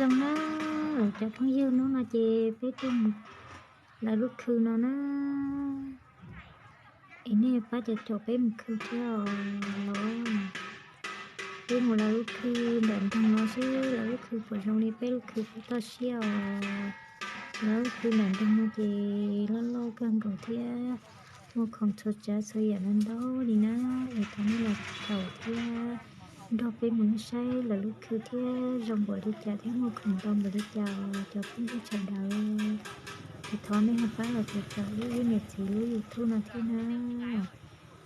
Zoo na, cov phooj ywg, hnub no ces peb tuaj mus lawv lub khw no na. Es nej pab caum caum peb mus khw thiab os los. Peb mus lawv lub khw ntawm nroog no xwb, lawv lub khw puas zoo li peb lub khw puas toj siab os. Lawv lub khw ntawm nroog no ces loj loj kawg nkaus thiab, muaj khoom txhua tsav txhua yam no ntau li na. Es thov nej los caum thiab nrog peb mus saib lawv lub khw thiab zoo npaum li cas thiab muaj khoom ntau npaum li cas os cov phooj ywg sawv daws. Es thov nej ho pab los caum caum wb ib niam txiv lub YouTube no thiab na.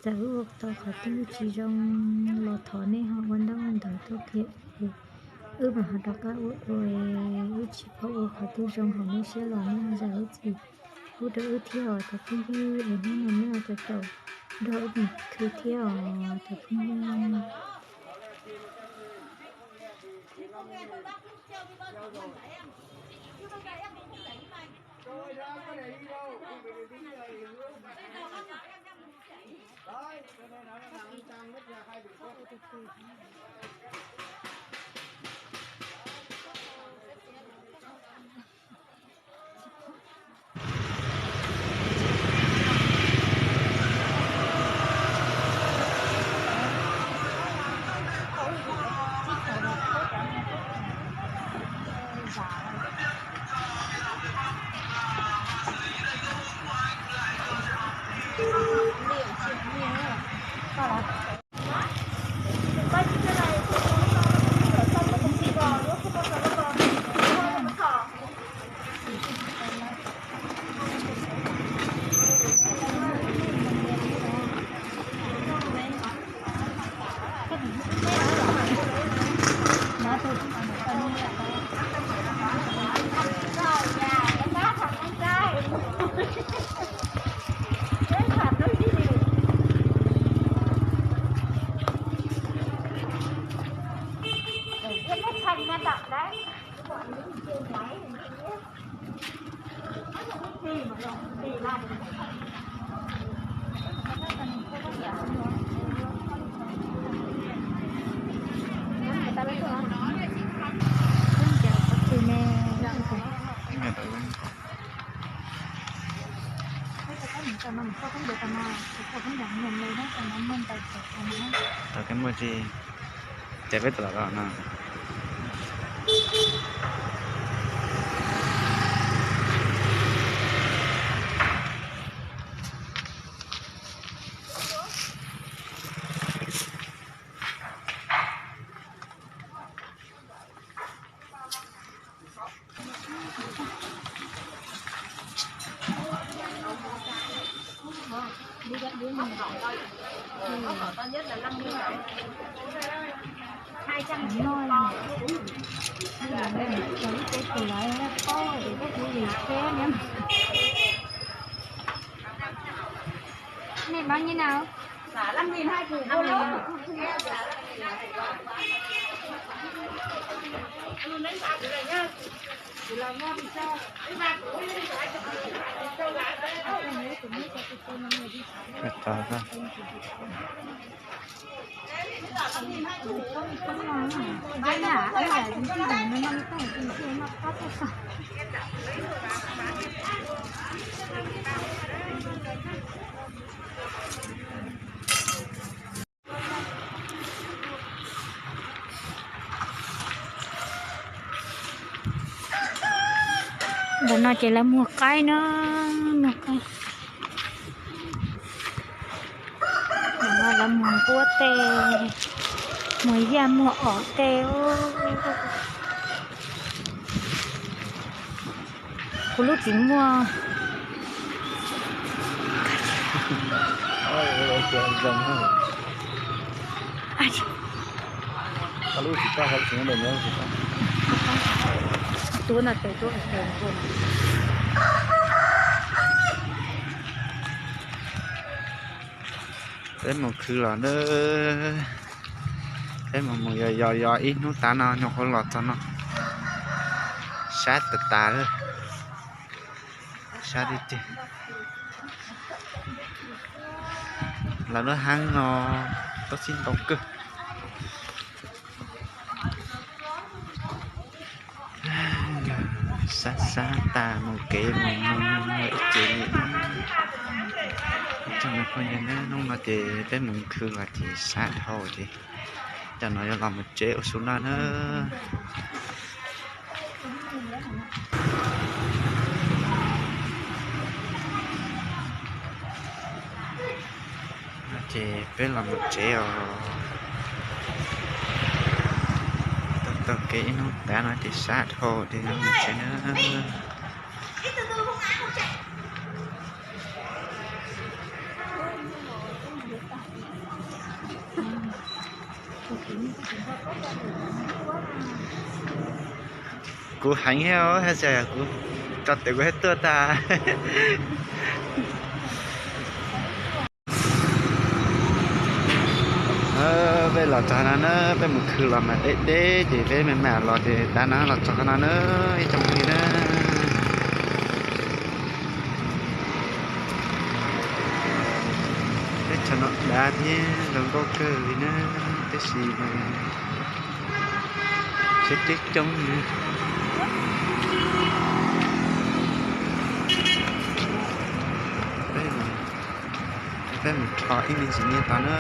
Txawm wb ua tau qhov twg tsis zoo los thov nej ho ua ntaub ua ntawv tuaj qhia wb, wb mam ho rov qab ua dua. Wb tsis paub ua qhov twg zoo hauv nej siab los nej ho zam lub txim pub rau wb thiab os cov phooj ywg. Es hnub no nej caum caum nrog wb mus khw thiab os cov phooj ywg. Tau kev muaj tsis, ces peb tau los no. Này bao nhiêu nào? Tao Ntawm no ces lawv muag qaib na, muag qaib. Ntawm no lawv muag nquab tej, muag yaj muag os tej. Kuv lub tsis muaj. Tuab no tes tuab tes nkuaj. Peb mus khwv los na. Peb mus mus yos yos yos ib hnub tas no nyuam qhuav los txog no. Sab tas tas, sab tiag tiag. Lawv lub haab no tab sis ntau kawg. Sab sab tas mus kev mus mus mus ib ce li. Ib tsoom me phooj ywg na, hnub no ces peb mus khw los ces sab dhau ces cov no yuav los mus tsev ua su noj na. Ces peb los mus tsev os. Taug taug kev ib hnub tas no ces sab dhau ces los mus tsev na. Kuv heev thiab, hais tias kuv tso tes kuv thiaj tuaj tag. Peb los txog no na, peb mus khw los mas deb deb ces peb me me los ces tav no los txog no na, ib tsoom phooj ywg na. Teb chaws no dav thiab zoo nkauj kawg li na, tab sis mas tsheb coob coob li. Peb mus rho ib me ntsis nyiaj tod na.